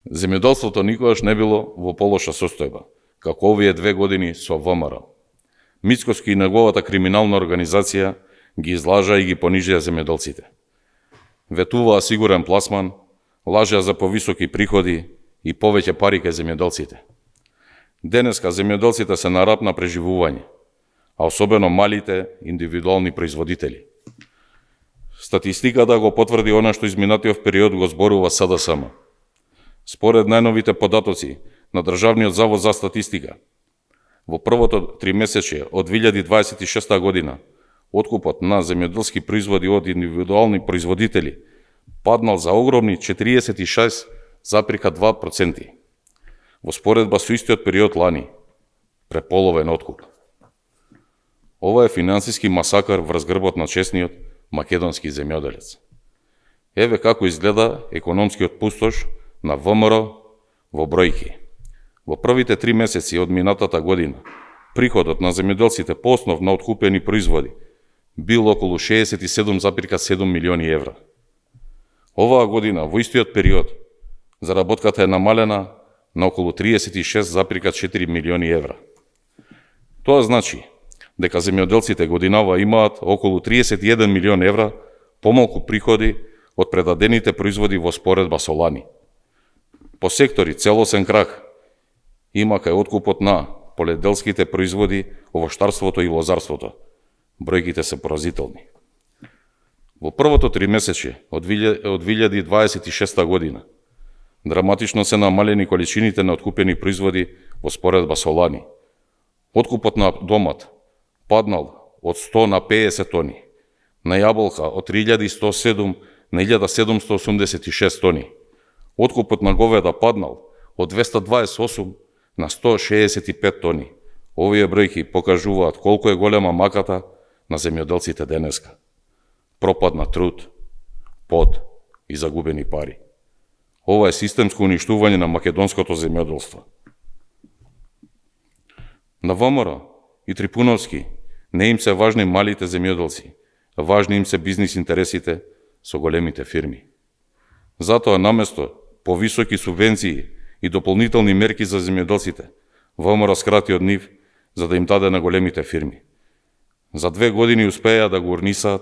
Земјоделството никогаш не било во полоша состојба, како овие 2 години со ВМРО. Мицкоски и неговата криминална организација ги излажа и ги понижија земјоделците. Ветуваа сигурен пласман, лажеа за повисоки приходи и повеќе пари кај земјоделците. Денеска земјоделците се на рап на преживување, а особено малите индивидуални производители. Статистиката го потврди она што изминатиот период го зборува СДСМ. Според најновите податоци на Државниот завод за статистика, во првото тримесечје од 2026 година, откупот на земјоделски производи од индивидуални производители паднал за огромни 46,2%, во споредба со истиот период лани, преполовен откуп. Ова е финансиски масакар врз грбот на честниот македонски земјоделец. Еве како изгледа економскиот пустош на ВМРО во бројки. Во првите 3 месеци од минатата година, приходот на земјоделците по основ на откупени производи бил околу 67,7 милиони евра. Оваа година, во истиот период, заработката е намалена на околу 36,4 милиони евра. Тоа значи дека земјоделците годинава имаат околу 31 милион евра помалку приходи од предадените производи во споредба со лани. По сектори целосен крах има кај откупот на поледелските производи, овоштарството и лозарството. Бројките се поразителни. Во првото тримесечје од 2026 година драматично се намалени количините на откупени производи во споредба со лани. Откупот на домат паднал од 100 на 50 тони, на јаболка од 3107 на 1786 тони. Откупот на говеда паднал од 228 на 165 тони. Овие бројки покажуваат колку е голема маката на земјоделците денеска. Пропадна труд, пот и загубени пари. Ова е системско уништување на македонското земјоделство. На ВМРО и Трипуновски не им се важни малите земјоделци, важни им се бизнис интересите со големите фирми. Затоа наместо повисоки субвенции и дополнителни мерки за земјоделците, ВМРО скрати од нив за да им даде на големите фирми. За 2 години успеа да го урнисаат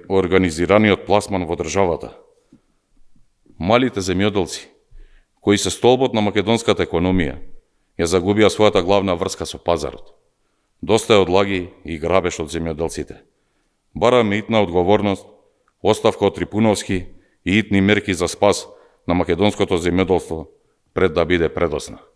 организираниот пласман во државата. Малите земјоделци, кои се столбот на македонската економија, ја загубија својата главна врска со пазарот. Доста е од лаги и грабеж од земјоделците. Бараме итна одговорност, оставка од Трипуновски и итни мерки за спас на македонското земјоделство пред да биде предосна.